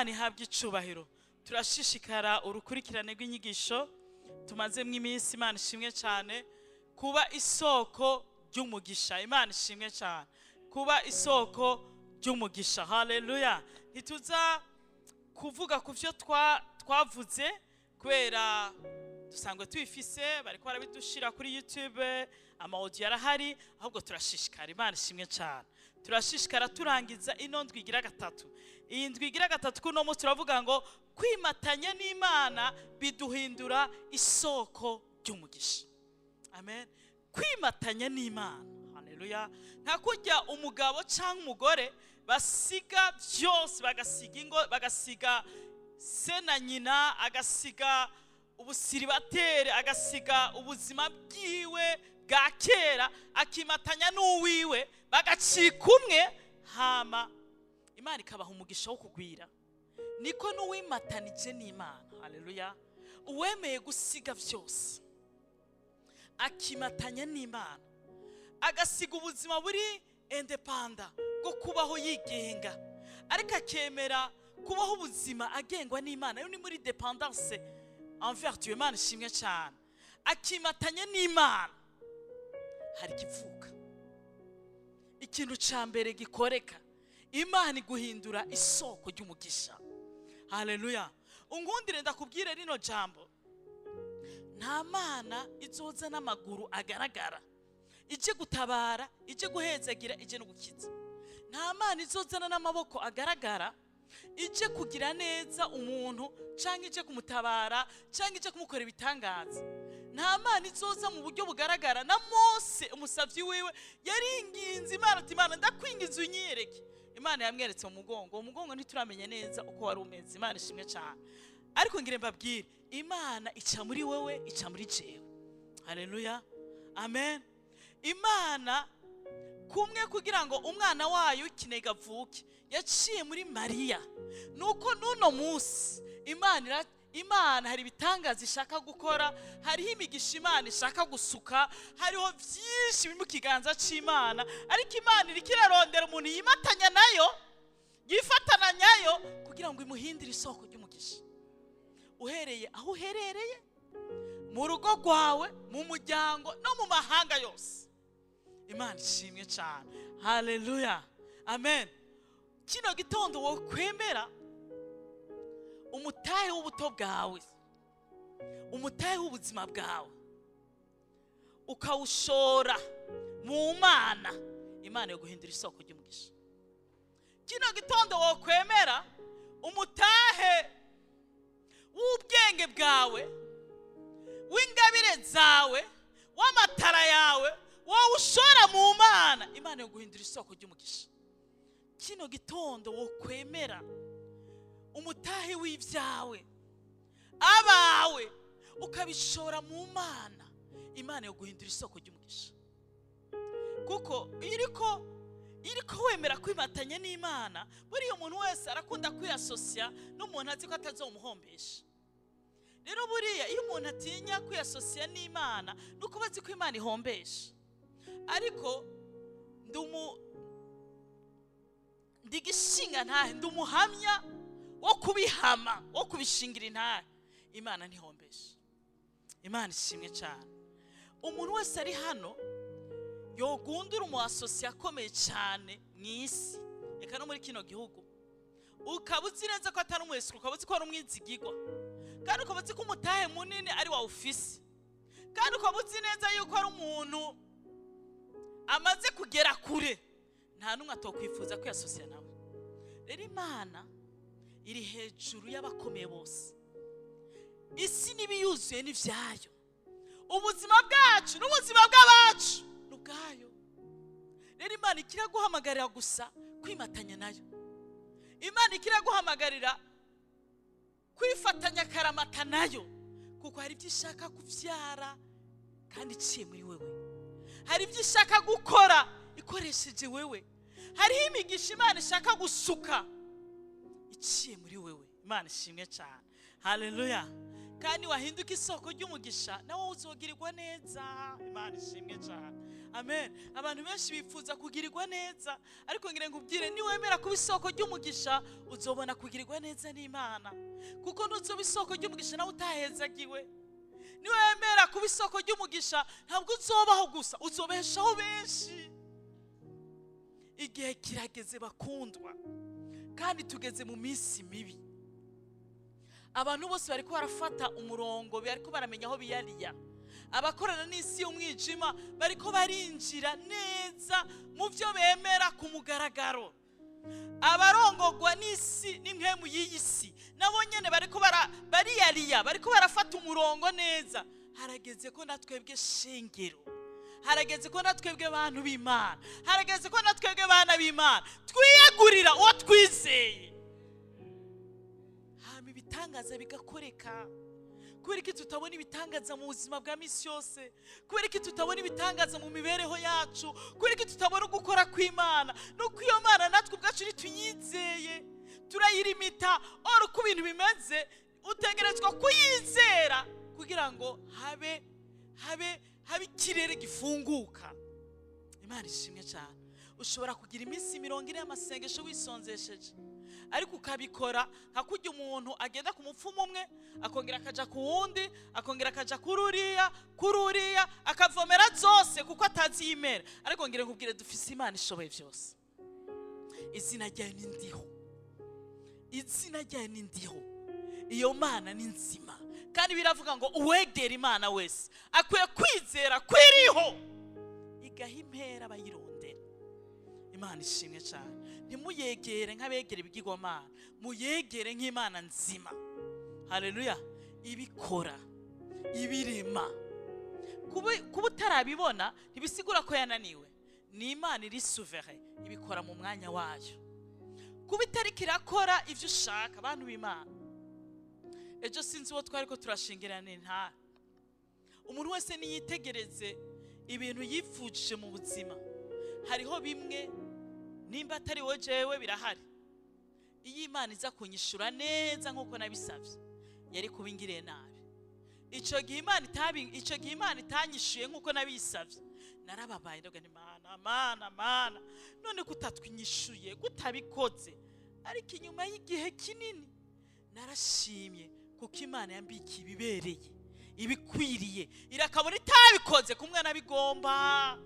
Imana ihabwe icubahiro. Turashishikara urukurikirane rw'inyigisho tumazemo iminsi. Imana ishimwe cyane. Kuba isoko ry'umugisha. Imana ishimwe cyane. Kuba isoko ry'umugisha. Haleluya. Ntituza kuvuga ku byo twavuze kubera dusanzwe tubifise, bariko barabidushira kuri YouTube, ama audio arahari. Ahubwo turashishikara. Imana ishimwe cyane. Turashishikara turangiza ino ndwi igira gatatu. Iyi ndwi igira gatatu, kuno munsi turavuga ngo kwimatanya n'Imana biduhindura isoko ry'umugisha. Amen. Kwimatanya n'Imana. Haleluya. Nka kurya umugabo cyangwa umugore basiga byose, bagasiga ingo, bagasiga se na nyina, agasiga ubusiribateri, agasiga ubuzima bwiwe bwa kera, akimatanya n'uwiwe, bagacika umwe, hama Imana ikabaha umugisha wo kugwira, niko n'uwimatanije n'Imana, haleluya, uwemeye gusiga byose akimatanya n'Imana, agasiga ubuzima buri indépendant bwo kubaho yigenga, ariko akemera kubaho ubuzima agengwa n'Imana, yo ni muri dépendance envers Dieu. Imana ishimwe cyane. Akimatanya n'Imana, hari ikivuka. Ikintu cya mbere gikoreka, Imana iguhindura isoko ry'umugisha. Haleluya. Ungundire ndakubwire rino jambo: nta Mana izoza n'amaguru agaragara ije gutabara, ije guhezagira, ije no gukiza. Nta Mana izozana n'amaboko agaragara ije kugira neza umuntu, cyangwa ije kumutabara, cyangwa ije kumukora ibitangaza. Nta Mana izoza mu buryo bugaragara. Na Mose, umusabyi wiwe, yaringinze Imana ati: "Imana, ndakwinginze unyiyereke." Imana yamweretse mu mugongo. Uwo mugongo ntituramenya neza uko wari umeze. Imana ishimwe cyane. Ariko ngire mbabwire, Imana ica muri wewe, ica muri jewe. Haleluya, amen. Imana kumwe kugira ngo umwana wayo w'ikinega avuke yaciye muri Mariya, nuko n'uno munsi Imana hari ibitangaza ishaka gukora, hariho imigisha Imana ishaka gusuka, hariho byinshi biri mu kiganza cy'Imana. Ariko Imana iriko irarondera umuntu yimatanya nayo, yifatana nayo, kugira ngo imuhindire isoko ry'umugisha, uhereye aho uherereye, mu rugo rwawe, mu muryango no mu mahanga yose. Imana ishimwe cyane. Haleluya, amen. Kino gitondo wowe kwemera umutahe w'ubuto bwawe, umutahe w'ubuzima bwawe, ukawushora mu Mana, Imana yo guhindura isoko ry'umugisha. Kino gitondo wokwemera umutahe w'ubwenge bwawe, w'ingabire zawe, w'amatara yawe, wowe ushora mu Mana, Imana yo guhindura isoko ry'umugisha. Kino gitondo wokwemera umutahe w'ibyawe, abawe, ukabishora mu Mana, Imana yo guhindura isoko ry'umugisha. Kuko iyo iriko wemera kwimatanya n'Imana, buriya umuntu wese arakunda kwiyasosiya n'umuntu azi ko atazomuhombesha. Rero buriya iyo umuntu atinya kwiyasosiya n'Imana, ni uko azi ko Imana ihombesha. Ariko ndigishinga ntahe, ndi umuhamya wo kubihama, wo kubishingira intahe: Imana ntihombesha. Imana ishimwe cyane. Umuntu wese ari hano yogundura umu associé akomeye cyane mu isi, reka no muri kino gihugu, ukaba uzi neza ko atari umu escroc, ukaba uzi ko ari umwizigigwa, kandi ukaba uzi ko umutahe munini ari wawe ufise, kandi ukaba uzi neza yuko ari umuntu amaze kugera kure, nta n'umwe atokwifuza kwiyasosiya nawe. Rero Imana iri hejuru y'abakomeye bose. Isi n'ibiyuzuye n'ibyayo, ubuzima bwacu n'ubuzima bw'abacu ni ubwayo. Rero Imana ikiraguhamagarira gusa kwimatanya nayo. Imana ikiraguhamagarira kwifatanya akaramata nayo, kuko hari ibyo ishaka kubyara kandi iciye muri wewe, hari ibyo ishaka gukora ikoresheje wewe, hariho imigisha Imana ishaka gusuka iciye muri wewe. Imana ishimwe cyane. Haleluya. Kandi wahinduka isoko ry'umugisha, nawe uzogirirwa neza. Imana ishimwe cyane, amen. Abantu benshi bifuza kugirirwa neza, ariko ngira ngo ubwire, niwemera kuba isoko ry'umugisha, uzobona kugirirwa neza n'Imana, kuko ntuzoba isoko ry'umugisha nawe utahezagiwe. Niwemera kuba isoko ry'umugisha, ntabwo uzobaho gusa, uzobeshaho benshi. Igihe kirageze, bakundwa, kandi tugeze mu minsi mibi. Abantu bose bariko barafata umurongo, bariko baramenya aho biyariya. Abakorana n'isi y'umwijima bariko barinjira neza mu byo bemera ku mugaragaro. Abarongogwa n'isi n'impwemu y'iyi si nabo nyene bariko bariyariya, bariko barafata umurongo neza. Harageze ko natwebwe shengero, harageze ko natwebwe bantu b'Imana, harageze ko natwebwe bana b'Imana twiyegurira uwo twizeye, hama ibitangaza bigakoreka. Kubera iki tutabona ibitangaza mu buzima bwa misi yose? Kubera iki tutabona ibitangaza mu mibereho yacu? Kubera iki tutabona ugukora kw'Imana? Nuko iyo Mana natwe ubwacu ntituyizeye, turayirimita. Ora uko ibintu bimeze, utegerezwa kuyizera kugira ngo habe ikirere gifunguka. Imana ishimwe cyane. Ushobora kugira iminsi 40 y'amasengesho wisonzesheje, ariko ukabikora nka kurya umuntu agenda ku mupfumu umwe, akongera akaja ku wundi, akongera akaja kuri uriya, kuri uriya, akavomera zose kuko atazi yimera. Ariko ngira nkubwire, dufise Imana ishoboye byose. Izina ryayo ni Ndiho, izina ryayo ni Ndiho. Iyo Mana ni nzima, kandi biravuga ngo uwegera Imana wese akwiye kwizera kwiriho, igaha impera abayirondera. Imana ishimwe cyane. Ntimuyegere nk'abegera ibigirwamana, muyegere nk'Imana nzima, haleluya, ibikora, ibirema. Kuba utarabibona ntibisigura ko yananiwe. Ni Imana iri souverain, ibikora mu mwanya wayo. Kuba itariko irakora ibyo ushaka, abantu b'Imana, ejo sinzi uwo twari ko turashingirana intara. Umuntu wese niyitegereze ibintu yifujije mu buzima. Hariho bimwe, nimba atari wowe, jewe birahari. Iyo Imana iza kunyishura neza nk'uko nabisabye, yari kuba ingiriye nabi. Icyo gihe Imana itanyishuye nk'uko nabisabye, narababaye, ndavuga nti: "Mana, Mana, Mana, none kutatwinyishuye, kutabikoze?" Ariko inyuma y'igihe kinini narashimye, kuko Imana yambikiye ibibereye, ibikwiriye. Irakabona itabikoze kumwe nabigomba,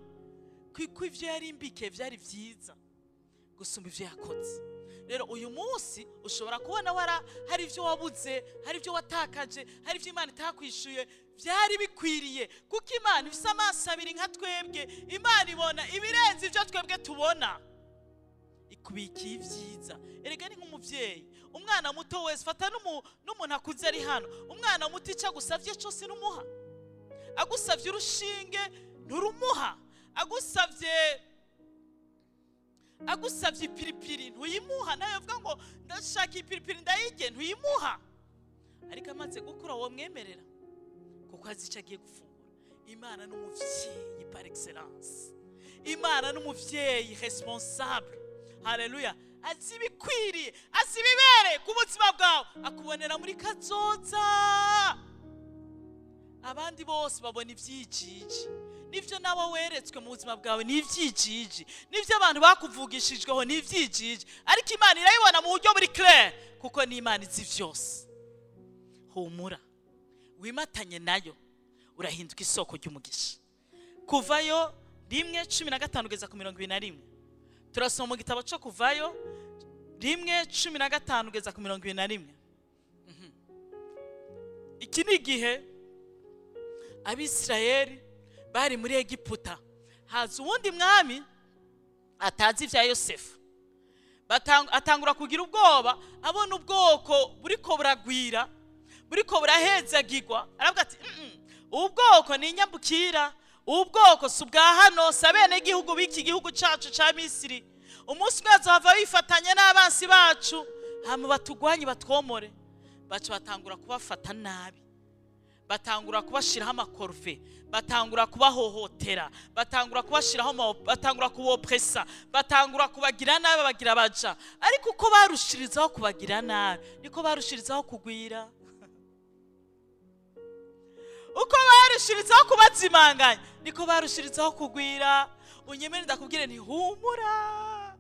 kuko ivyo yari imbikiye byari byiza gusumba ivyo yakoze. Rero uyu munsi ushobora kubona wara hari ibyo wabuze, hari ibyo watakaje, hari ibyo Imana itakwishyuye byari bikwiriye, kuko Imana ifite amaso abiri nka twebwe. Imana ibona ibirenze ibyo twebwe tubona, ikubikiye ibyiza. Erega ni nk'umubyeyi, umwana muto wese, fata n'umuntu akuze ari hano, umwana muto icyo agusabye cyose n'umuha. Agusabye urushinge nturumuha, agusabye ipiripiri ntuyimuha, nawe uvuga ngo ndashaka ipiripiri ndayirye, ntuyimuha. Ariko amaze gukura uwo mwemerera, kuko azi icyo agiye gufungura. Imana n'umuvyeyi par excellence, Imana n'umuvyeyi responsable, haleluya, azi ibikwiriye, azi ibibereye ku buzima bwawe, akubonera muri kazoza. Abandi bose babona ibyijiji, nibyo nawe weretswe mu buzima bwawe ni ibyijiji, nibyo abantu bakuvugishijweho ni ibyijiji, ariko Imana irabibona mu buryo buri clair, kuko ni Imana izi byose. Humura, wimatanye nayo, urahinduka isoko ry'umugisha. Kuvayo 1:15 kugeza ku 21. Turasoma mu gitabo cyo Kuvayo 1:15 kugeza ku 21. Iki ni igihe Abisirayeli bari muri Egiputa, haza uwundi mwami atazi ibya Yosefu. Atangura kugira ubwoba abona ubwoko buriko buragwira, buriko burahezagirwa. Aravuga ati: Ubu bwoko ni inyambukira, ubu bwoko si ubwa hano, si abenegihugu b'iki gihugu cacu ca Misiri. Umunsi umwe bazohava bifatanya n'abansi bacu, hama batugwanye, batwomore." Baca batangura kubafata nabi, batangura kubashiraho ama corvées, batangura kubahohotera, batangura kubashiraho batangura kubopresa, batangura kubagira nabi, babagira baja. Ariko uko barushirizaho kubagira nabi, niko barushirizaho kugwira. Uko barushirizaho kubazimanganya, niko barushirizaho kugwira. Unyemere ndakubwire nti: humura,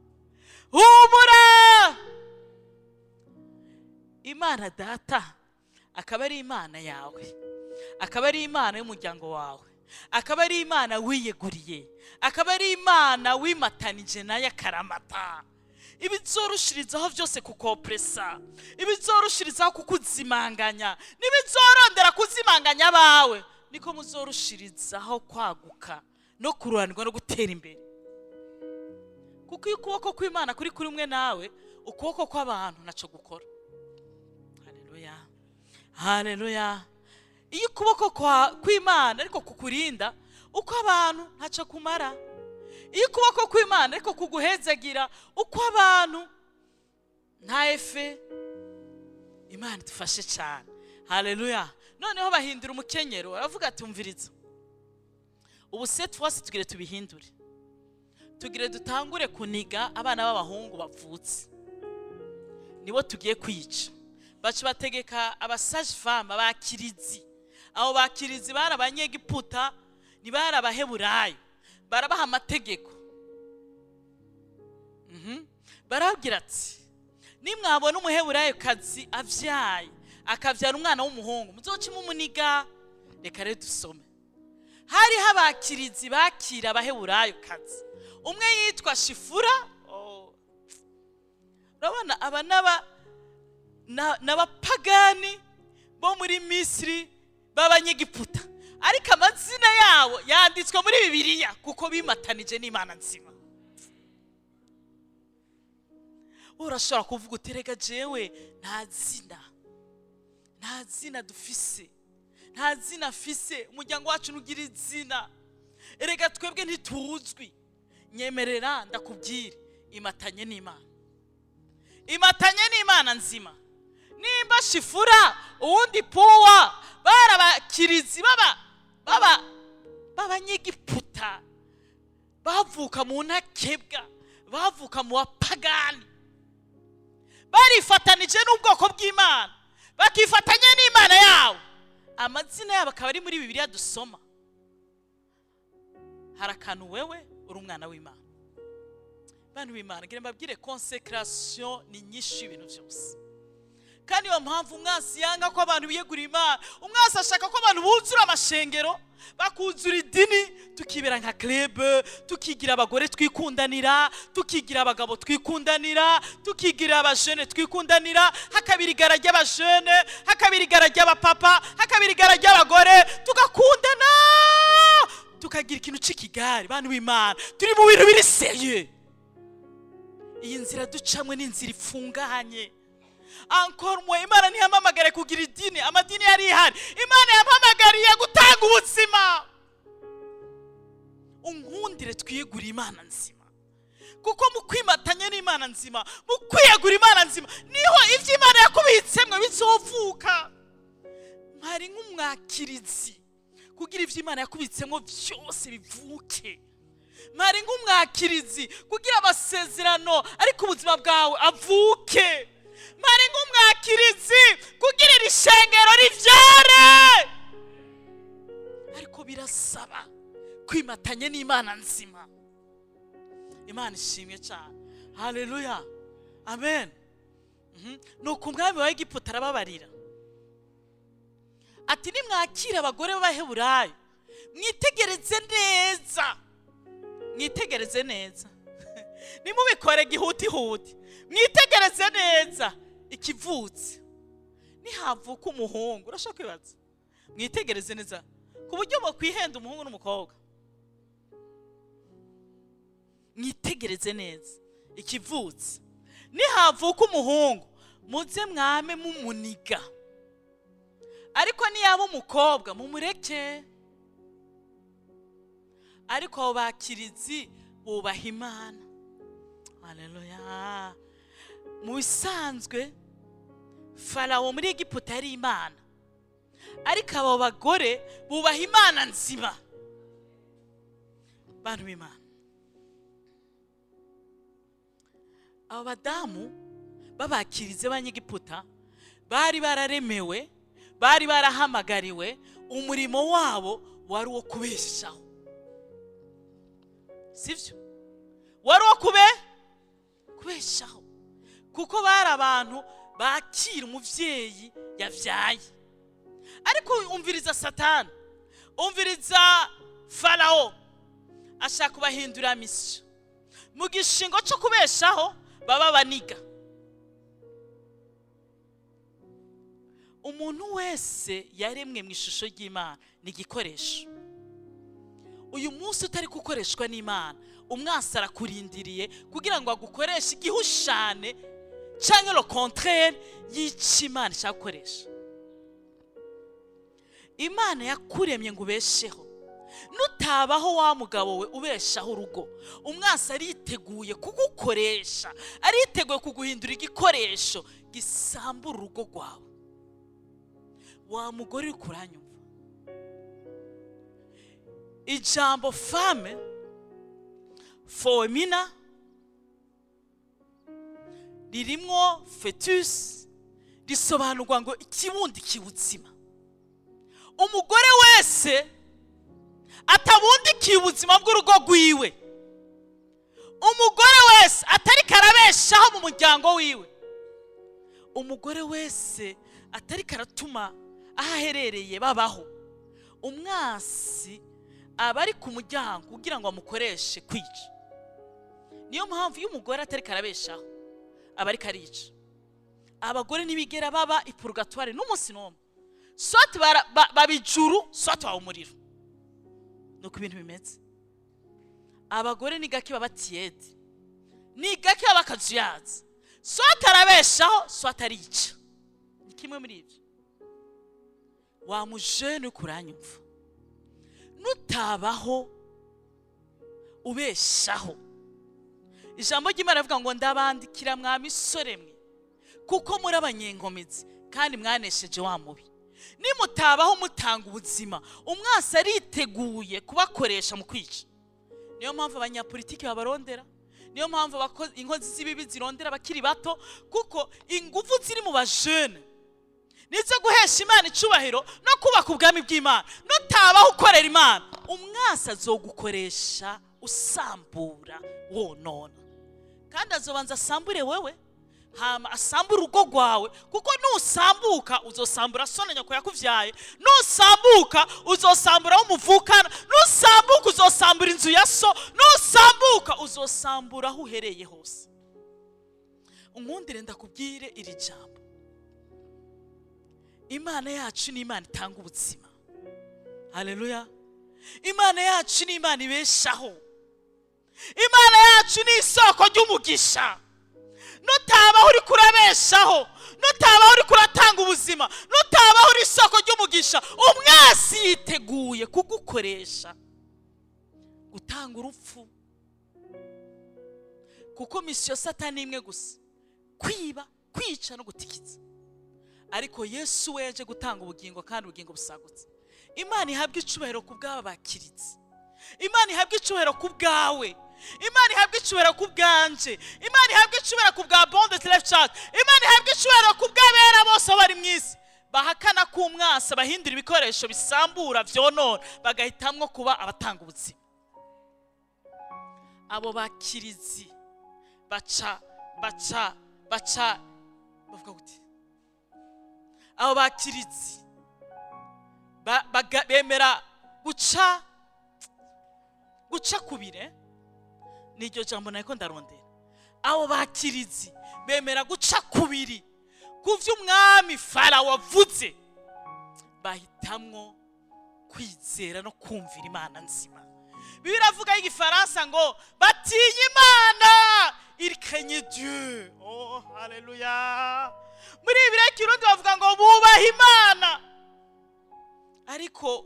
humura. Imana Data akaba ari Imana yawe, akaba ari Imana y'umuryango wawe, akaba ari Imana wiyeguriye, akaba ari Imana wimatanije nayo akaramata, ibizorushirizaho byose kukopresa, ibizorushirizaho kukuzimanganya n'ibizorondera kuzimanganya abawe, niko muzorushirizaho kwaguka no kururanirwa no gutera imbere. Kuko iyo ukuboko kw'Imana kuri kumwe nawe, ukuboko kw'abantu ntacyo gukora. Haleluya, haleluya! Iyo ukuboko kw'Imana ariko kukurinda, uko abantu ntacyo kumara. Iyo ukuboko kw'Imana ariko kuguhezagira, uko abantu nta efe. Imana idufashe cyane. Haleluya! Noneho bahindura umukenyero, baravuga ati: "Umviriza, ubu cette fois tugire tubihindure, tugire dutangure kuniga abana b'abahungu bavutse, nibo tugiye kwica." Baca bategeka aba sages-femmes, abakirizi. Abo bakirizi bari Abanyegiputa, ntibari Abaheburayo. Barabaha amategeko. Barababwira ati: "Nimwabona Umuheburayo kazi avyaye, akavyara umwana w'umuhungu, muzocimo umuniga." Reka rero dusome. Hariho abakirizi bakira Abaheburayo kazi, umwe yitwa Shifura. Oh. Urabona, aba n'abapagani bo muri Misiri b'Abanyegiputa, ariko amazina yabo yanditswe muri Bibiliya kuko bimatanije n'Imana nzima. Urashobora kuvuga uti: "Rega jewe nta zina, nta zina dufise, nta zina afise, umuryango wacu ntugira izina, erega twebwe ntituzwi." Nyemerera ndakubwire: imatanye n'Imana, imatanye n'Imana nzima. Nimba Shifura, uwundi Puwa, bari abakirizi baba b'Abanyegiputa, bavuka mu ntakebwa, bavuka mu bapagani, barifatanije n'ubwoko bw'Imana, bakifatanya n'Imana yabo, amazina yabo akaba ari muri Bibiliya dusoma, hari akantu wewe uri umwana w'Imana. Bantu b'Imana, ngira mbabwire: consécration ni nyinshi y'ibintu byose. Kandi iyo mpamvu umwansi yanga ko abantu biyegurira Imana. Umwansi ashaka ko abantu buzura amashengero, bakuzura idini, tukibera nka club, tukigira abagore twikundanira, tukigira abagabo twikundanira, tukigira abajene twikundanira, hakabira igara ry'abajene, hakabira igara ry'abapapa, hakabira igara ry'abagore, tugakundana, tukagira ikintu c'ikigari. Bantu b'Imana, turi mu bintu biri sérieux. Iyi nzira ducamwe ni inzira ifunganye. Encore mwe, Imana ntiyampamagare kugira idini, amadini yari ihari. Imana yampamagariye gutanga ubuzima. Unkundire twiyegurire Imana nzima, kuko mu kwimatanya n'Imana nzima, mu kwiyegura Imana nzima, niho ibyo Imana yakubitsemwe bizovuka. Mpari nk'umwakirizi kugira ibyo Imana yakubitsemo byose bivuke. Mpari nk'umwakirizi kugira amasezerano ariko ubuzima bwawe avuke. Mpari nk'umwakirizi kugira iri shengero rivyare. Ariko birasaba kwimatanya n'Imana nzima. Imana ishimwe cyane. Haleluya, amen. Nuko umwami wa Egiputa arababarira, ati: "Nimwakira abagore b'Abaheburayo, mwitegereze neza, mwitegereze neza, nimubikore gihutihuti, mwitegereze neza ikivutse. Nihavuka umuhungu," urashobora kwibaza, mwitegereze neza ku buryo bokwihenda umuhungu n'umukobwa, "mwitegereze neza ikivutse, nihavuka umuhungu muze mwame mumuniga, ariko niyaba umukobwa mumureke." Ariko abo bakirizi bubaha Imana. Haleluya! Mu bisanzwe Farawo muri Egiputa yari imana, ariko abo bagore bubaha Imana nzima. Bantu b'Imana, abo badamu b'abakirizi b'Abanyegiputa bari bararemewe, bari barahamagariwe. Umurimo wabo wari uwo kubeshaho, sibyo? Wari uwo kubeshaho, kuko bari abantu bakira umubyeyi yabyaye. Ariko umviriza Satani, umviriza Farawo, ashaka kubahindura mission. Mu gishingo cyo kubeshaho baba baniga. Umuntu wese yaremwe mu ishusho ry'Imana ni igikoresho. Uyu munsi utari gukoreshwa n'Imana, umwasi arakurindiriye kugira ngo agukoreshe igihushane cyangwa le contraire y'icyo Imana ishaka gukoresha. Imana yakuremye ngo ubesheho. Nutabaho, wa mugabo we, ubeshaho urugo, umwasi ariteguye kugukoresha, ariteguye kuguhindura igikoresho gisambura urugo rwawe. Wa mugore uri kuranyumva, ijambo femme, femina, ririmwo fœtus, risobanurwa ngo ikibundi kibutsima. Umugore wese atabundikiye ubuzima bw'urugo rwiwe, umugore wese atari karabeshaho mu muryango wiwe, umugore wese atari karatuma aho aherereye babaho, umwasi aba ari ku muryango kugira ngo amukoreshe kwica. Niyo mpamvu iyo umugore atari karabeshaho aba ariko arica. Abagore ntibigera baba i purgatoire n'umunsi n'umwe. Soit baba ijuru, soit baba umuriro. Nuko ibintu bimeze. Abagore ni gake baba tièdes, ni gake baba akazuyazi. Soit arabeshaho, soit arica, ni kimwe muri ibyo. Wa mujene uri kuranyumva, nutabaho ubeshaho, ijambo ry'Imana rivuga ngo: "Ndabandikira mwa misore mwe, kuko muri abanyenkomezi kandi mwanesheje wa mubi." Nimutabaho mutanga ubuzima, umwasi ariteguye kubakoresha mu kwica. Niyo mpamvu abanyapolitiki babarondera, niyo mpamvu inkozi z'ibibi zirondera abakiri bato, kuko ingufu ziri mu bajene nizo guhesha Imana icubahiro no kubaka ubwami bw'Imana. Nutabaho ukorera Imana, umwasi azogukoresha usambura, wonona, kandi azobanza asambure wewe, hama asambure urugo rwawe, kuko nusambuka uzosambura so na nyoko yakuvyaye, nusambuka uzosambura aho muvukana, nusambuka uzosambura inzu ya so, nusambuka uzosambura aho uhereye hose. Unkundire ndakubwire iri jambo: Imana yacu ni Imana itanga ubuzima. Haleluya! Imana yacu ni Imana ibeshaho. Imana yacu ni isoko ry'umugisha. Nutabaho uri kurabeshaho, nutabaho uri kuratanga ubuzima, nutabaho uri isoko ry'umugisha, umwasi yiteguye kugukoresha gutanga urupfu, kuko mission Satani imwe gusa: kwiba, kwica no gutikiza. Ariko Yesu we yaje gutanga ubugingo, kandi ubugingo busagutse. Imana ihabwe icubahiro ku bw'aba bakiritse. Imana ihabwe icubahiro ku bwawe. Imana ihabwe icubahiro ku bwanje. Imana ihabwe icubahiro ku bwa Abundant Life Church. Imana ihabwe icubahiro ku bw'abera bose aho bari mu isi, bahakana ko umwasi bahindura ibikoresho bisambura, vyonona, bagahitamwo kuba abatanga ubuzima. Abo bakirizi baca bavuga gute? Abo bakirizi bemera guca kubire, niryo jambo nariko ndarondera. Abo bakirizi bemera guca kubiri ku vyo umwami Farawo avuze, bahitamwo kwizera no kumvira Imana nzima. Bibiliya iravuga y'igifaransa ngo batinya Imana, ils craignaient Dieu. Oh haleluya! Muri Bibiliya y'ikirundi bavuga ngo bubaha Imana, ariko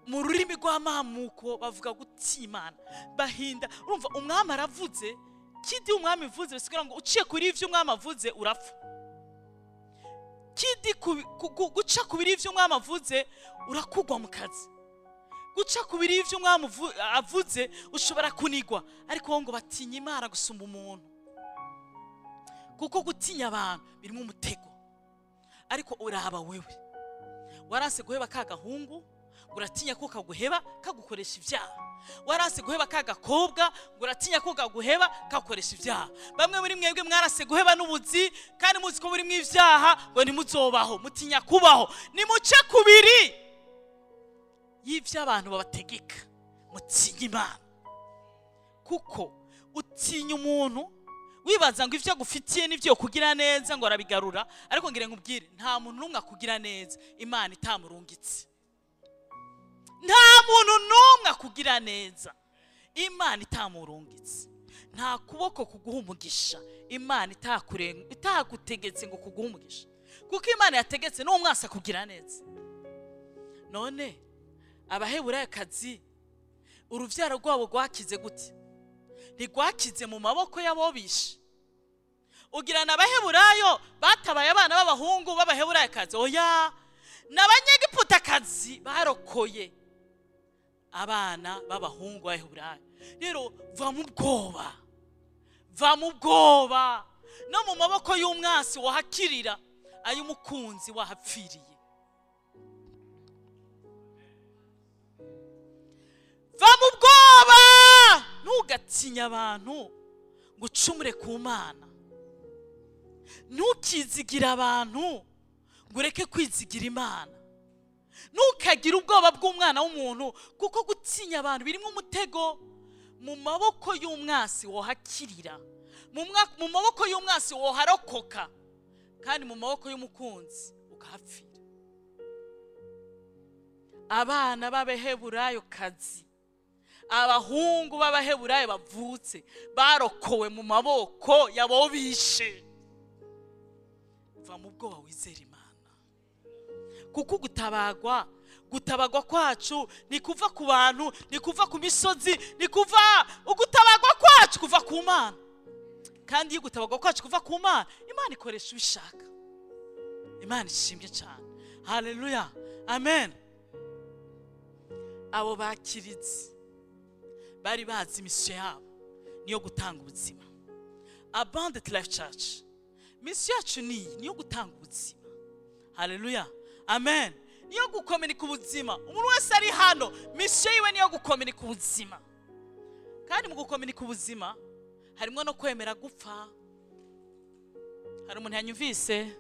mu rurimi rw'amamuko bavuga gutinya Imana. Bahinda, urumva, umwami aravuze kidi, umwami uvuze bisigura ngo uciye kuri ivyo umwami avuze urapfa. Kidi guca ku biri ivyo umwami avuze urakugwa mu kazi, guca ku biri ivyo umwami avuze ushobora kunigwa. Ariko wowe ngo batinya Imana gusumba umuntu, kuko gutinya abantu birimo umutego. Ariko uraba wewe Waranse guheba ka gahungu ngo uratinya ko kaguheba kagukoresha ibyaha. Waranse guheba ka gakobwa ngo uratinya ko kaguheba kagukoresha ibyaha. Bamwe muri mwebwe mwarase guheba n'ubuzi kandi muzi ko burimo ibyaha, ngo ntimuzobaho, mutinya kubaho. Nimuce kubiri y'ibyo abantu babategeka, mutinye Imana. Kuko utinya umuntu wibaza ngo ibyo agufitiye n'ibyo kugira neza ngo arabigarura. Ariko ngira nkubwire, nta muntu n'umwe akugira neza Imana itamurungitse. Nta muntu n'umwe akugira neza Imana itamurungitse. Nta kuboko kuguha umugisha Imana itagutegetse ngo kuguha umugisha, kuko Imana yategetse n'uwo mwasi akugira neza. None Abaheburayokazi urubyaro rwabo rwakize gute? Ntirwakize mu maboko y'abobishe? Ugira na Abaheburayo batabaye abana b'abahungu b'Abaheburayokazi? Oya, ni Abanyegiputakazi barokoye abana b'abahungu b'Abaheburayo. Rero va mu bwoba, va mu bwoba. No mu maboko y'umwasi wahakirira, ay'umukunzi wahapfiriye. Va mu bwoba, ntugatinye abantu ngo ucumure ku Mana. Ntukizigire abantu ngo ureke kwizigira Imana. Ntukagire ubwoba bw'umwana w'umuntu, kuko gutinya abantu birimo umutego. Mu maboko y'umwasi wohakirira, mu maboko y'umwasi woharokoka, kandi mu maboko y'umukunzi ukahapfira. Abana b'Abaheburayo kazi, abahungu b'Abaheburayo bavutse, barokowe mu maboko y'abobishe. Va mu bwoba, wizera Imana, kuko gutabagwa kwacu ni kuva ku bantu, ni kuva ku misozi, ni kuva ugutabagwa kwacu kuva ku Mana. Kandi iyo gutabagwa kwacu kuva ku Mana, Imana ikoresha ubishaka. Imana ishimye cyane. Haleluya, amen. Abo bakiritse bari bazi mission yabo niyo gutanga ubuzima. Abundant Life Church, mission yacu ni iyi, niyo gutanga ubuzima. Haleluya, amen. Niyo gukominika ubuzima. Umuntu wese ari hano, mission yiwe niyo gukominika ubuzima. Kandi mu gukominika ubuzima harimo no kwemera gupfa. Hari umuntu yanyumvise?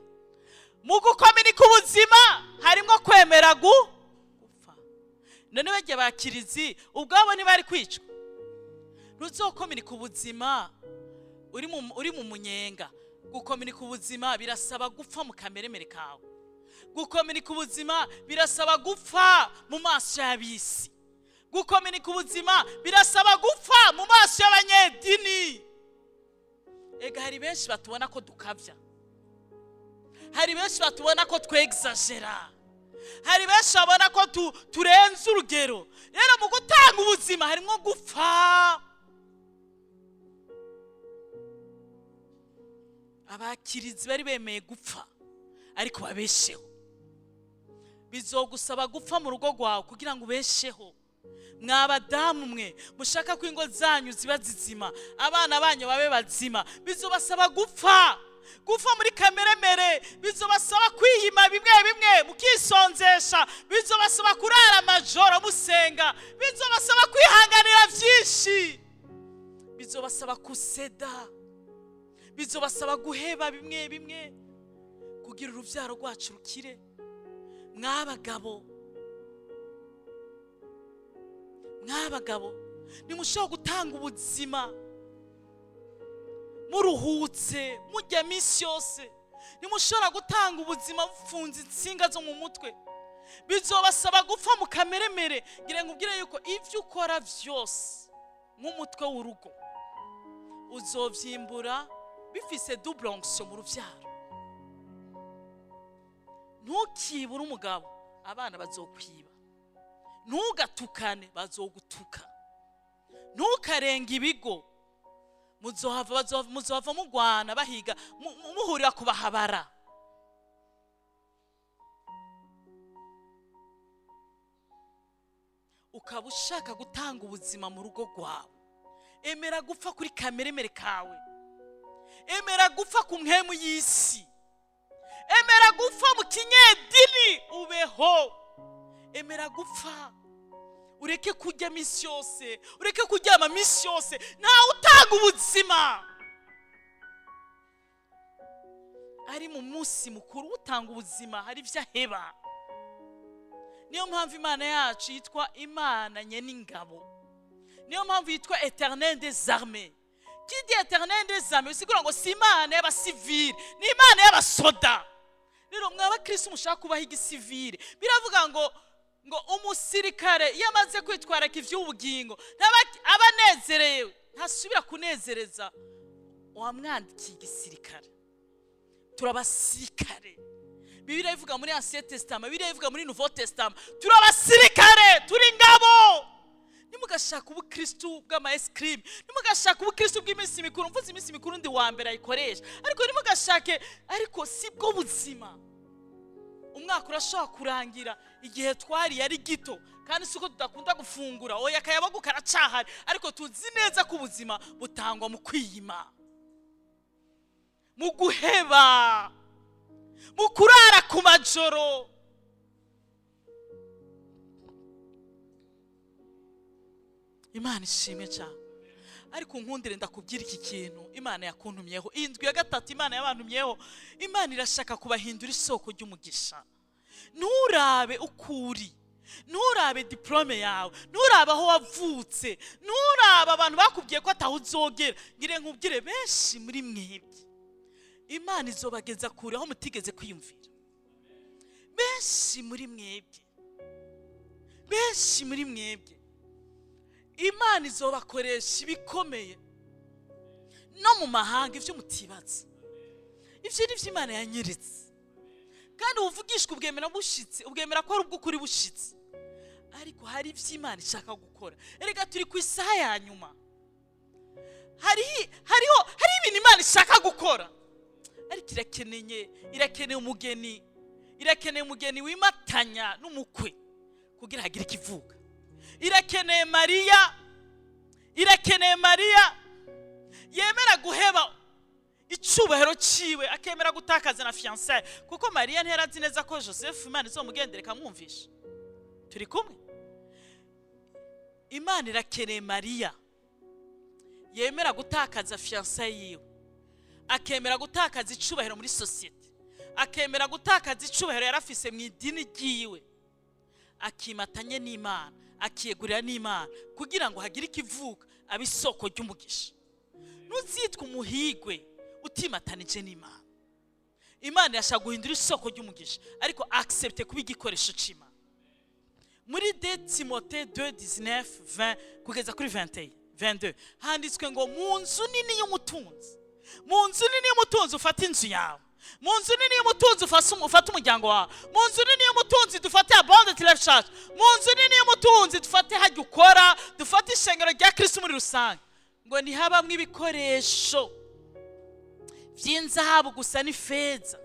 Mu gukominika ubuzima harimo kwemera gupfa. None bajya bakirizi ubwabo ntibari kwicwa? Ntuzokominika ubuzima uri mu munyenga. Gukominika ubuzima birasaba gupfa mu kameremere kawe. Gukominika ubuzima birasaba gupfa mu maso y'abisi. Gukominika ubuzima birasaba gupfa mu maso y'abanyedini. Ega hari benshi batubona ko dukabya, hari benshi batubona ko twegzagera, hari benshi babona ko turenze urugero. Rero mu gutanga ubuzima harimo gupfa. Abakirizi bari bemeye gupfa ariko babesheho. Bizogusaba gupfa mu rugo rwawe kugira ngo ubesheho. Mwabadamu mwe mushaka ko ingo zanyu ziba zizima, abana banyu babe bazima, bizobasaba gupfa, gupfa muri kameremere. Bizobasaba kwiyima bimwe bimwe mukisonzesha. Bizobasaba kurara amajoro musenga. Bizobasaba kwihanganira byinshi. Bizobasaba kuseda. Bizobasaba guheba bimwe bimwe kugira urubyaro rwacu rukire. Mwabagabo, mwabagabo, ntimushobora gutanga ubuzima muruhutse mujya minsi yose. Ntimushobora gutanga ubuzima bufunze insinga zo mu mutwe. Bizobasaba gupfa mu kameremere. Ngira ngo ubwire yuko ibyo ukora byose nk'umutwe w'urugo uzovyimbura bifise double onction mu rubyaro. Ntukibure umugabo, abana bazokwiba. Ntugatukane, bazogutuka. Ntukarenga ibigo, muzohava mugwana, bahiga muhurira kubahabara. Ukaba ushaka gutanga ubuzima mu rugo rwawe, emera gupfa kuri kameremere kawe, emera gupfa ku mpemu y'isi, Emera gupfa mu kinyedini ubeho. Emera gupfa, ureke kurya minsi yose, ureke kuryama minsi yose. Ntawe utanga ubuzima ari mu munsi mukuru. Utanga ubuzima hari ibyo aheba. Niyo mpamvu Imana yacu yitwa Imana nyen'ingabo, niyo mpamvu yitwa Éternel des armées. Qui dit Éternel des armées, bisigura ngo si Imana y'abasivili, ni Imana y'abasoda. Rero mwa bakristo mushaka kubaho igisivile, biravuga ngo umusirikare iyo amaze kwitwararika iby'ubugingo ntaba aba anezerewe, ntasubira kunezereza uwamwandikiye igisirikare. Turi abasirikare. Bibiliya ivuga muri Ancien Testament, Bibiliya ivuga muri Nouveau Testament. Turi abasirikare, turi ingabo. Nimugashaka ubukristu bw'ama ice cream, nimugashaka ubukristu bw'iminsi mikuru. Mvuze iminsi mikuru, ndi wa mbere ayikoresha, ariko nimugashake, ariko si bwo buzima. Umwaka urashobora kurangira igihe twariye ari gito, kandi si uko tudakunda gufungura, oya, akayabagu karacahari, ariko tuzi neza ko ubuzima butangwa mu kwiyima, mu guheba, mu kurara ku majoro. Imana ishimwe cyane. Ariko nkundire ndakubwira iki kintu Imana yakuntumyeho iyi ndwi ya gatatu. Imana yabantumyeho, Imana irashaka kubahindura isoko ry'umugisha. Nturabe uko uri, nturabe diplôme yawe, nturabe aho wavutse, nturabe abantu bakubwiye ko ataho uzogera. Ngire nkubwire, benshi muri mwebwe Imana izobageza kure aho mutigeze kwiyumvira. Benshi muri mwebwe, benshi muri mwebwe Imana izobakoresha ibikomeye no mu mahanga, ibyo mutibaza. Ibyo ni byo Imana yanyeretse. Kandi ubuvugishwa ubwemera bushitse, ubwemera ko ari ubw'ukuri bushitse. Ariko hari ibyo Imana ishaka gukora. Erega turi ku isaha ya nyuma. Hariho hari ibintu Imana ishaka gukora, ariko irakeneye umugeni, irakeneye umugeni wimatanya n'umukwe kugira hagire ikivuga. Irakeneye Mariya, irakeneye Mariya yemera guheba icyubahiro ciwe, akemera gutakaza na fiancé, kuko Mariya ntiyari neza ko Joseph Imana izomugendera ikamwumvisha. Turi kumwe? Imana irakeneye Mariya yemera gutakaza fiancé yiwe, akemera gutakaza icubahiro muri sosiyete, akemera gutakaza icubahiro yari afise mu idini ryiwe, akimatanye n'Imana, akiyegurira n'Imana kugira ngo hagire ikivuka, abe isoko ry'umugisha. Ntuzitwe umuhigwe utimatanije n'Imana. Imana irashaka guhindura isoko ry'umugisha, ariko accepte kuba igikoresho c'Imana. Muri 2 Timothée 2, 19, 20 kugeza kuri 21, 22 handitswe ngo mu nzu nini y'umutunzi, mu nzu nini y'umutunzi, ufate inzu yawe, mu nzu nini y'umutunzi ufate umuryango wawe, mu nzu nini y'umutunzi dufate Abundant Life Church, mu nzu nini y'umutunzi dufate hajya ukora, dufate ishengero rya Kristo muri rusange, ngo ntihabamwo ibikoresho by'inzahabu gusa n'ifeza,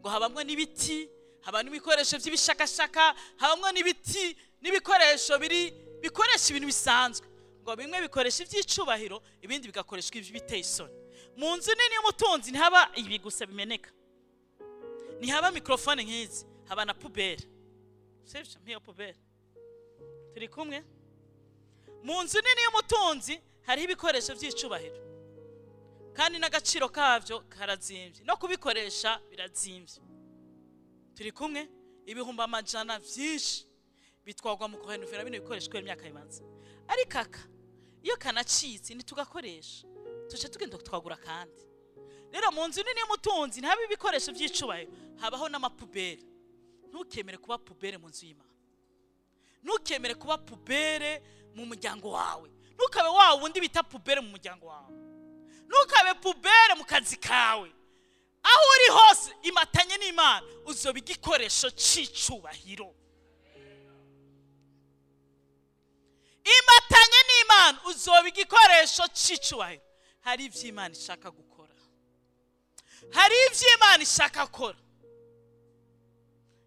ngo habamwo n'ibiti, haba n'ibikoresho by'ibishakashaka, habamwo n'ibiti n'ibikoresho biri bikoresha ibintu bisanzwe, ngo bimwe bikoresha iby'icubahiro, ibindi bigakoreshwa iby'ibiteye isoni. Mu nzu nini y'umutunzi ntihaba ibi gusa bimeneka, ntihaba microphone nk'izi, haba na poubelle, sibyo? Nk'iyo poubelle. Turi kumwe? Mu nzu nini y'umutunzi hariho ibikoresho by'icubahiro, kandi n'agaciro kabyo karazimbye, no kubikoresha birazimbye. Turi kumwe? Ibihumbi amajana byinshi bitwarwa mu kurenovera bino bikoresho kubera imyaka bimaze. Ariko aka iyo kanacitse ntitugakoresha, tuje tugenda twagura. Kandi rero mu nzu nini y'umutunzi ntihabe ibikoresho by'icubahiro, habaho n'ama poubelles. Ntukemere kuba poubelle mu nzu y'Imana, ntukemere kuba poubelle mu muryango wawe, ntukabe wa wundi bita poubelle mu muryango wawe, ntukabe poubelle mu kazi kawe. Aho uri hose imatanye n'Imana, uzoba igikoresho c'icubahiro. Imatanye n'Imana, uzoba igikoresho c'icubahiro. Hari ibyo Imana ishaka gukora, hari ibyo Imana ishaka gukora.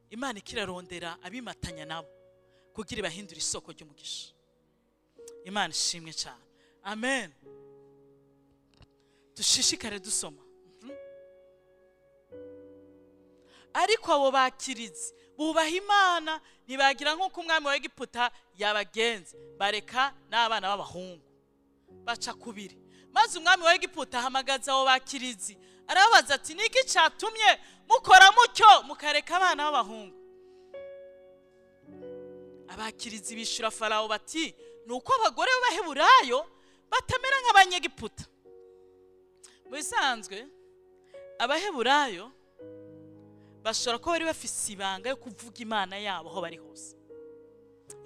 Imana ikirarondera abimatanya nabo kugira ibahindure isoko ry'umugisha. Imana ishimwe cyane. Amen. Dushishikare dusoma. Ariko abo bakirizi bubaha Imana, ntibagira nk'uko umwami wa Egiputa yabagenze, bareka n'abana b'abahungu baca kubiri. Maze umwami wa Egiputa ahamagaza abo bakirizi, arababaza ati: "Niki cyatumye mukora mutyo, mukareka abana b'abahungu?" Abakirizi bishyura Farawo bati: "Ni uko abagore b'Abaheburayo batamera nk'Abanyegiputa." Mu bisanzwe Abaheburayo bashobora kuba bari bafise ibanga yo kuvuga Imana yabo aho bari hose.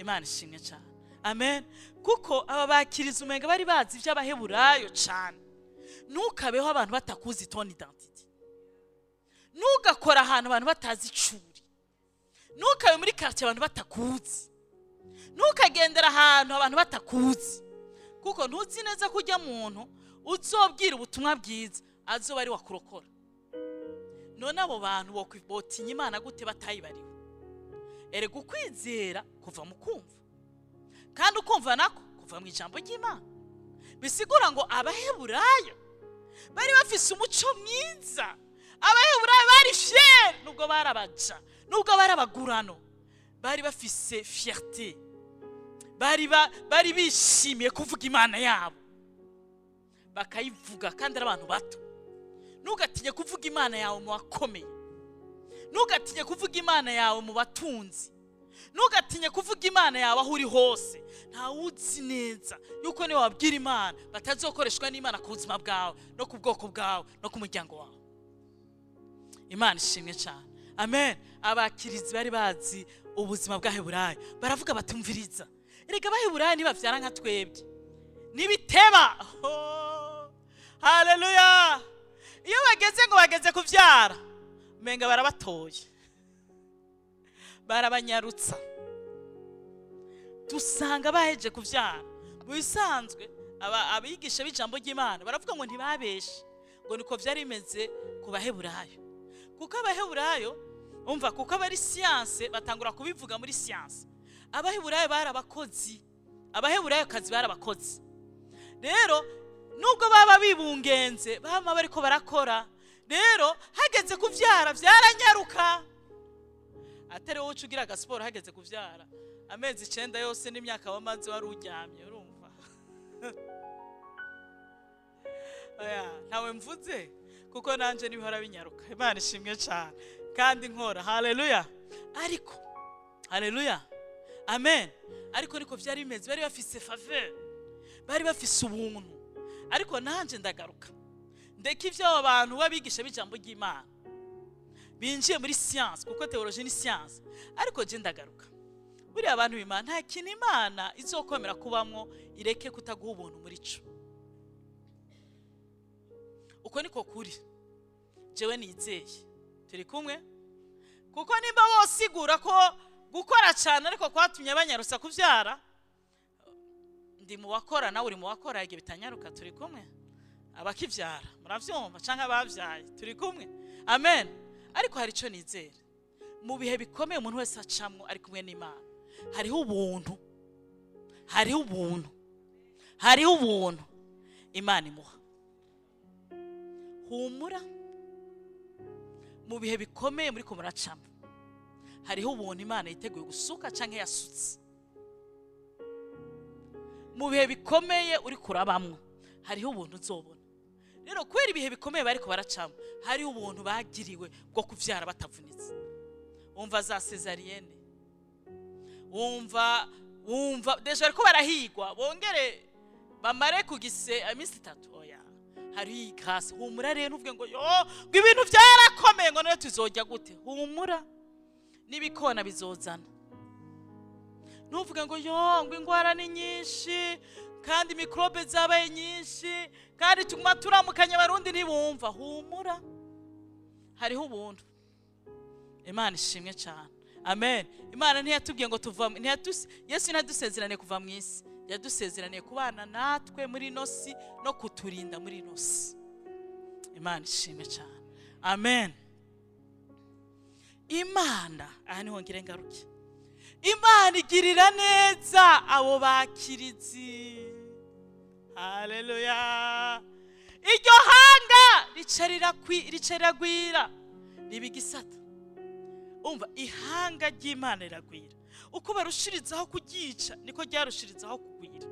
Imana ishimwe cyane, amen. Kuko aba bakiriza umenga bari bazi iby'Abaheburayo cyane. Ntukabeho abantu batakuzi ton identité, ntugakora ahantu abantu batazi icuri, ntukabe muri quartier abantu batakuzi, ntukagendera ahantu abantu batakuzi, kuko ntuzi neza ko ujya muntu uzobwira ubutumwa bwiza azoba ari wakurokora. None abo bantu botinya Imana gute batayibariwe? Erega ukwizera kuva mu kumva, kandi ukumva nako kuva mu ijambo ry'Imana. Bisigura ngo Abaheburayo bari bafise umuco mwiza, Abaheburayo bari fiers. Nubwo bari abaja, nubwo bari abagurano, bari bafise fierté, bari bishimiye kuvuga Imana yabo, bakayivuga kandi ari abantu bato. Ntugatinye kuvuga Imana yawe mu bakomeye, ntugatinye kuvuga Imana yawe mu batunzi, ntugatinye kuvuga Imana yawe aho uri hose. Ntawuzi neza yuko niba wabwira Imana batazokoreshwa n'Imana ku buzima bwawe no ku bwoko bwawe no ku muryango wawe. Imana ishimwe cyane, amen. Abakirizi bari bazi ubuzima bw'Aheburayo, baravuga batumviriza: "Erega Abaheburayo ntibabyara nka twebwe, ntibiteba." Oh, haleluya! Iyo bageze ngo bageze kubyara, umenga barabatoye, barabanyarutsa, dusanga baheje kubyara. Mu bisanzwe abigisha b'ijambo ry'Imana baravuga ngo ntibabeshe, ngo niko byari bimeze ku Baheburayo, kuko Abaheburayo, umva, kuko abari siyanse batangura kubivuga muri siyanse, Abaheburayo bari abakozi, Abaheburayo kazi bari abakozi. Rero nubwo baba bibungenze, bama bariko barakora. Rero hageze kubyara byaranyaruka, atari wowe uca ugira agasiporo. Hageze kubyara, amezi 9 yose n'imyaka wamaze wari uryamye, urumva? Oya, ntawe mvuze, kuko nanjye ntibihora binyaruka. Imana ishimwe cyane, kandi nkora. Haleluya! Ariko haleluya, amen. Ariko niko byari bimeze, bari bafise faveur, bari bafise ubuntu. Ariko nanjye ndagaruka, ndeka ibyo abo bantu b'abigisha b'ijambo ry'Imana binjiye muri siyanse, kuko théologie ni siyanse. Ariko je ndagaruka, buriya abantu b'Imana, nta kintu Imana izokomera kubamwo ireke kutaguha ubuntu muri cyo. Uko niko kuri jewe nizeye. Turi kumwe? Kuko nimba bosigura ko gukora cyane ariko kwatumye banyarusa kubyara, ndi mu bakora, nawe uri mu bakora, igihe bitanyaruka. Turi kumwe? Abakibyara murabyumva, cyangwa ababyaye, turi kumwe? Amen. Ariko hari icyo nizera: mu bihe bikomeye umuntu wese acamwo ari kumwe n'Imana, hariho ubuntu, hariho ubuntu, hariho ubuntu Imana imuha. Humura, mu bihe bikomeye muri ko muracamo, hariho ubuntu Imana yiteguye gusuka cyangwa yasutse. Mu bihe bikomeye uri kurabamwo, hariho ubuntu uzobona. Rero kubera ibihe bikomeye bariko baracamo, hariho ubuntu bagiriwe bwo kuvyara batavunitse. Wumva za césarienne, wumva déjà bariko barahigwa, bongere bamare kugise iminsi 3. Oya, hariho iyi grâce. Humura rero, ntuvuge ngo: "Yo, ngo ibintu byarakomeye, ngo none tuzojya gute?" Humura, n'ibikona bizozana. Ntuvuge ngo: "Yo, ngo ingwara ni nyinshi, kandi mikorobe zabaye nyinshi, kandi tuguma turamukanya, Abarundi ntibumva." Humura, hariho ubuntu. Imana ishimwe cyane, amen. Imana ntiyatubwiye ngo tuva, Yesu ntiyadusezeraniye kuva mu isi, yadusezeraniye kubana natwe muri ino si no kuturinda muri ino si. Imana ishimwe cyane, amen. Imana, aha niho ngire ngaruke, Imana igirira neza abo bakirizi. Haleluya! Iryo hanga rica riragwira, riba igisata. Umva, ihanga ry'Imana riragwira. Uko barushirizaho kuryica, niko ryarushirizaho kugwira.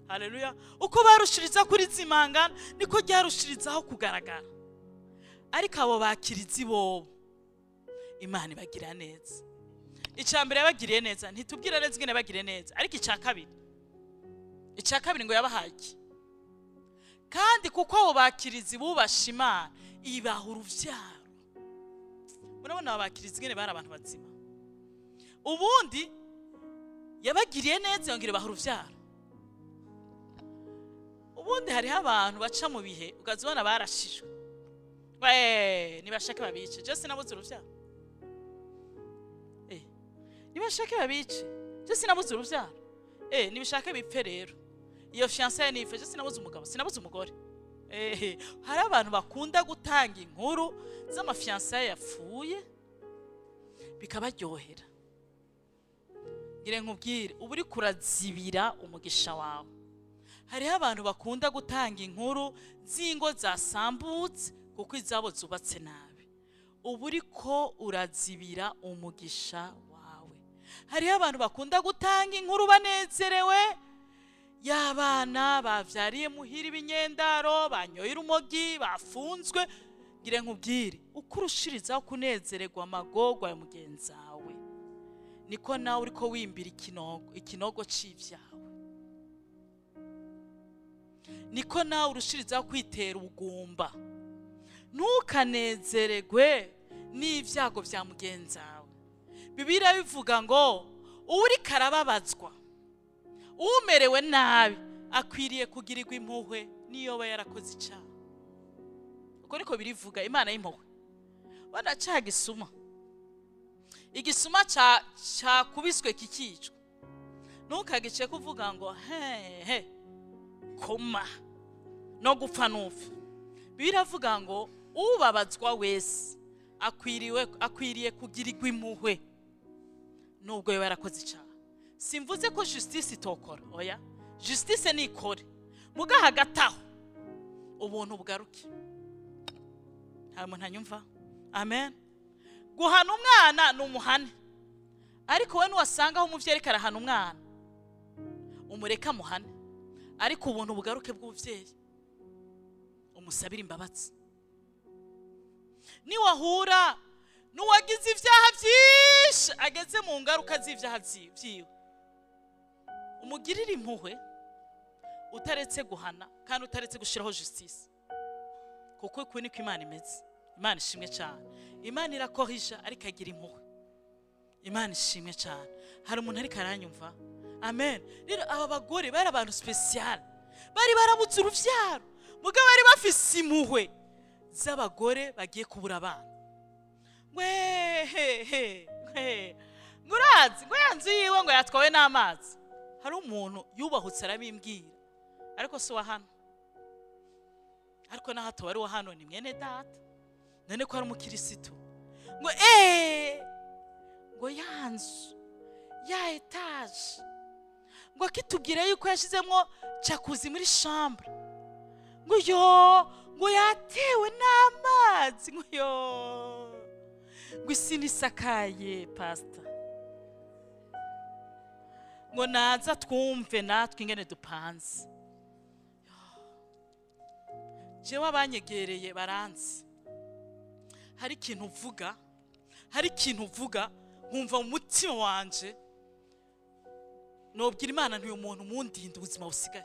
Haleluya! Uko barushirizaho kurizimangana, niko ryarushirizaho kugaragara. Ariko abo bakirizi bobo, Imana ibagira neza. Icya mbere, yabagiriye neza. Ntitubwira neza ingene yabagiriye neza, ariko icya kabiri ngo yabahaye iki? Kandi kuko abo bakirizi bubasha Imana, ibaha urubyaro. Murabona aba bakirizi ingene bari abantu bazima. Ubundi yabagiriye neza, yongera ibaha urubyaro. Ubundi hariho abantu baca mu bihe, ukaza ubona barashijwe. We nibashake babice, je sinabuze urubyaro. Nibashake babice, je sinabuze urubyaro. Nibishake bipfe rero, iyo fiançailles nipfe, je sinabuze umugabo, sinabuze umugore. Hari abantu bakunda gutanga inkuru z'ama fiançailles yapfuye, bikabaryohera. Ngire nkubwire, uba uri kurazibira umugisha wawe. Hariho abantu bakunda gutanga inkuru z'ingo zasambutse kuko izabo zubatse nabi. Uba uriko urazibira umugisha wawe. Hariho abantu bakunda gutanga inkuru banezerewe y'abana bavyariye muhira ibinyendaro, banyoye urumogi, bafunzwe. Ngire nkubwire, uko urushirizaho kunezererwa amagorwa ya mugenzi wawe, niko nawe uriko wimbira ikinogo c'ivyawe, niko nawe urushirizaho kwitera ubugumba. Ntukanezererwe n'ibyago bya mugenzi wawe. Bibiliya bivuga ngo uwuriko arababazwa, umerewe nabi, akwiriye kugirirwa impuhwe niyo aba yarakoze icyaha. Uko niko birivuga. Imana y'impuhwe. Bana ca gisuma, igisuma cakubiswe kikicwa, ntukagice kuvuga ngo hehe koma no gupfa nupfa. Biravuga ngo ubabazwa wese akwiriye kugirirwa impuhwe nubwo yaba yarakoze icyaha. Simvuze ko justice itokora, oya, justice nikore, muga hagati aho ubuntu bugaruke. Nta muntu anyumva? Amen. Guhana umwana ni umuhane, ariko we nuwasanga aho umuvyeyi ariko arahana umwana, umureke amuhane, ariko ubuntu bugaruke bw'umuvyeyi, umusabire imbabazi. Niwahura n'uwagize ibyaha byinshi, ageze mu ngaruka z'ibyaha vyiwe, umugirire impuhwe, utaretse guhana kandi utaretse gushyiraho justice, kuko uku niko Imana imeze. Imana ishimwe cyane. Imana irakorija, ariko agira impuhwe. Imana ishimwe cyane. Hari umuntu ariko aranyumva? Amen. Rero aba bagore bari abantu spécial, bari barabuze uruvyaro, mugabo bari bafise impuhwe z'abagore bagiye kubura abana. Wehehe, ngo urazi ngo ya nzu yiwe ngo yatwawe n'amazi. Hari umuntu yubahutse arabimbwira, ariko si uwa hano, ariko naho atoba ari uwa hano, ni mwene data. None ko ari umukirisitu, ngo eee, ngo ya nzu ya étage, ngo akitubwira yuko yashyizemo jacuzzi muri chambre, ngo yo, ngo yatewe n'amazi, ngo yo, ngo isi ntisakaye. Pasita ngo naza twumve natwe ingene dupanze. Jewe abanyegereye baranzi. Hari ikintu uvuga nkumva mu mutima wanje nobwira Imana ntuyu muntu mundinde ubuzima busigaye.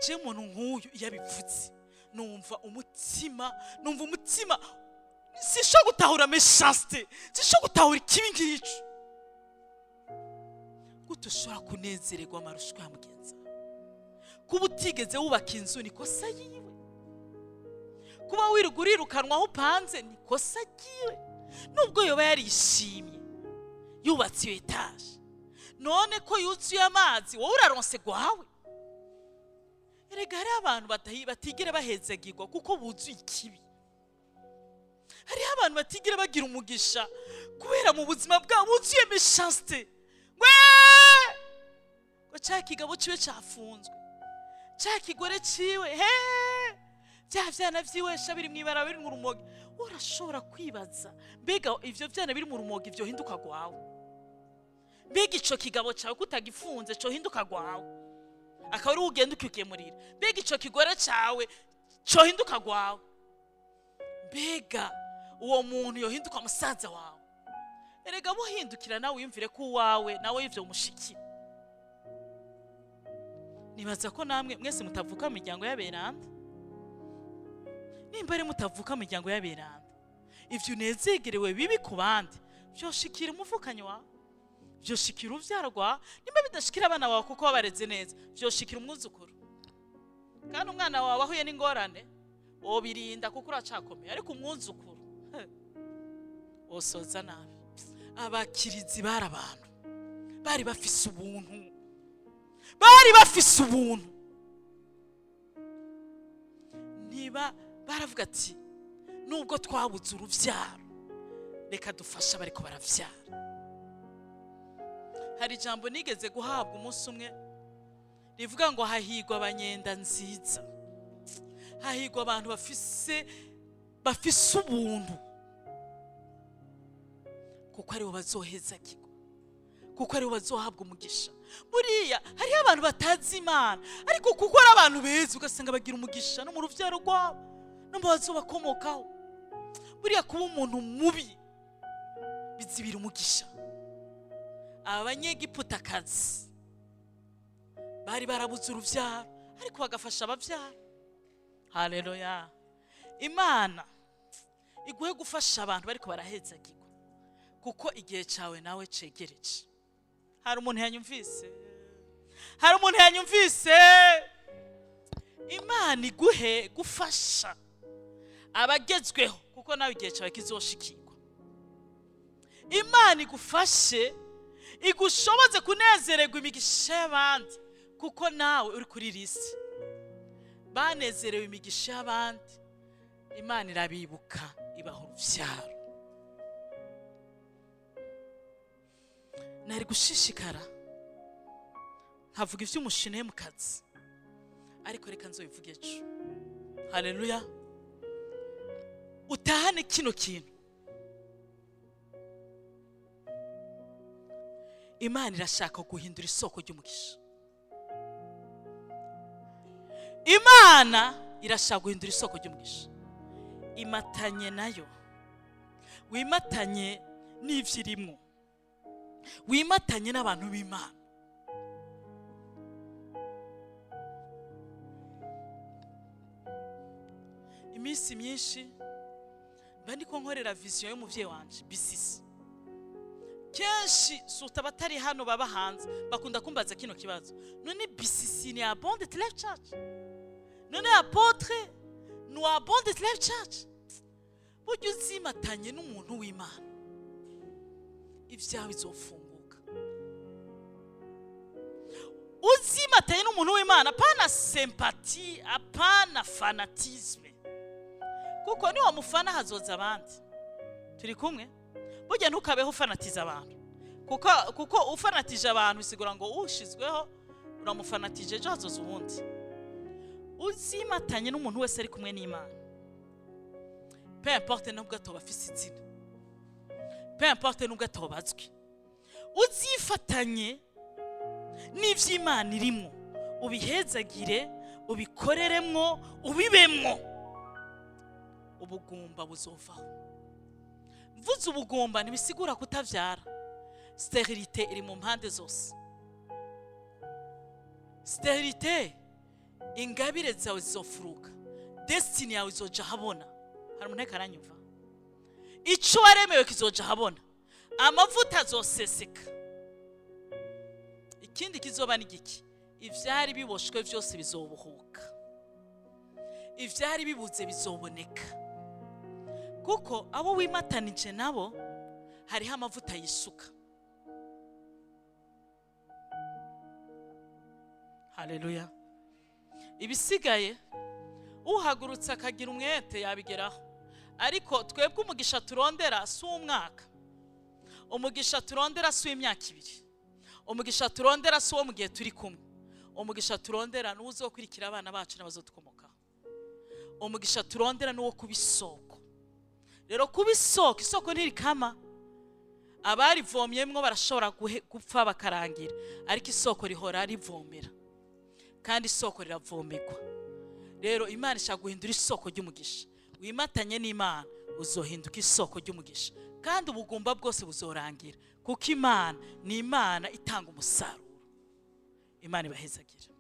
Je umuntu nk'uyu iyo abivuze, numva umutima sinshobora gutahura méchanceté, sinshobora gutahura ikibi ngicyo. Gute ushobora kunezererwa amarushwa ya mugenzi wawe? Kuba utigeze wubaka inzu ni kosa yiwe? Kuba wirirwa urirukanwa aho upanze ni kosa ryiwe? Nubwo yoba yarishimye yubatse iyo étage, none ko yuzuye amazi, wowe uraronse gwawe? Erega hariho abantu batigera bahezagirwa kuko buzuye ikibi. Hariho abantu batigera bagira umugisha kubera mu buzima bwabo buzuye méchanceté. Ngo cya kigabo ciwe cafunzwe, cya kigore ciwe he. Bya vyana vyiwesha biri mw'ibarabara, biri mu rumogi. Urashobora kwibaza, mbega ivyo vyana biri mu rumogi vyohinduka gwawe? Mbega ico kigabo cawe kutagifunze cohinduka gwawe, akaba ari ugenda ukigemurira? Mbega ico kigore cawe cohinduka gwawe? Mbega uwo muntu yohinduka musaza wawe? Erega buhindukira nawe wiyumvire ko uwawe nawe ivyo mushikira. Nibaza ko namwe mwese mutavuka mu miryango y'aberanda. Nimba ari mutavuka mu miryango y'aberanda, ivyo unezegerewe bibi ku bandi vyoshikira umuvukanyi wawe, vyoshikira uruvyaro rwawe. Nimba bidashikira abana bawe kuko wabareze neza, vyoshikira umwuzukuru. Kandi umwana wawe ahuye n'ingorane wobirinda kuko uracakomeye, ariko umwuzukuru wosoza nabi. Abakirizi bari abantu bari bafise ubuntu, bari bafise ubuntu. Niba baravuga ati: "Nubwo twabuze uruvyaro, reka dufashe abariko baravyara." Hari ijambo nigeze guhabwa umunsi umwe rivuga ngo: "Hahigwa abanyenda nziza, hahigwa abantu bafise ubuntu, kuko aribo bazohezagirwa, kuko aribo bazohabwa umugisha." Buriya hariho abantu batazi Imana, ariko kuko ari abantu beza, ugasanga bagira umugisha no mu ruvyaro rwabo no mu bazobakomokaho. Buriya kuba umuntu mubi bizibira umugisha. Aba banyegiputakazi bari barabuze uruvyaro, ariko bagafasha abavyara. Haleluya! Imana iguhe gufasha abantu bariko barahezagirwa, kuko igihe cyawe nawe cegereje. Hari umuntu yanyumvise? Hari umuntu yanyumvise? Imana iguhe gufasha abagezweho, kuko nawe igihe cyawe kizoshikirwa. Imana igufashe, igushoboze kunezererwa imigisha y'abandi, kuko nawe uri kuri liste. Banezerewe imigisha y'abandi, Imana irabibuka, ibaha urubyaro. Nari gushishikara nkavuga iby'umushinemukazi, ariko reka nzobivuge ejo. Haleluya! Utahane kino kintu: Imana irashaka guhindura isoko ry'umugisha. Imana irashaka guhindura isoko ry'umugisha. Imatanye nayo, wimatanye n'ibyo irimo, wimatanye n'abantu b'Imana. Iminsi myinshi mba ndiko nkorera vision y'umuvyeyi wanje bisisi. Kenshi suta abatari hano baba hanze bakunda kumbaza kino kibazo: "None bisisi ni Abundant Life Church? None apôtre ni Abundant Life Church?" Burya uzimatanye n'umuntu w'Imana, ibyawe bizofunguka. Uzimatanye n'umuntu w'Imana, apana sympathie, apana fanatisme, kuko niwa mufana hazoza abandi. Turi kumwe? Burya ntukabeho ufanatiza abantu, kuko ufanatije abantu bisigura ngo ushizweho uramufanatije, ejo hazoza uwundi. Uzimatanye n'umuntu wese ari kumwe n'Imana, peu importe nubwo atoba afise izina, peu importe nubwo atoba azwi, uzifatanye n'ivy'Imana irimwo, ubihezagire, ubikoreremwo, ubibemwo, ubugumba buzovaho. Mvuze ubugumba ntibisigura kutavyara. Stérilité iri mu mpande zose. Stérilité, ingabire zawe zizofuruka, destiny yawe izoja ahabona. Hari umuntu ariko aranyumva? Ico waremewe kizoja ahabona, amavuta azoseseka. Ikindi kizoba ni giki? Ivyari biboshwe vyose bizobohoka, ivyari bibuze bizoboneka, kuko abo wimatanije nabo hariho amavuta yisuka. Haleluya! Ibisigaye uhagurutse akagira umwete yabigeraho. Ariko twebwe umugisha turondera si uw'umwaka, umugisha turondera si uw'imyaka 2, umugisha turondera si uwo mu gihe turi kumwe. Umugisha turondera ni uzokurikira abana bacu n'abazodukomokaho. Umugisha turondera ni uwo kuba isoko. Rero kuba isoko, isoko ntirikama. Abarivomyemwo barashobora gupfa bakarangira, ariko isoko rihora rivomera, kandi isoko riravomerwa. Rero Imana ishaka guhindura isoko ry'umugisha. Wimatanye n'Imana, uzohinduka isoko ry'umugisha, kandi ubugumba bwose buzorangira, kuko Imana ni Imana itanga umusaruro. Imana ibahezagire.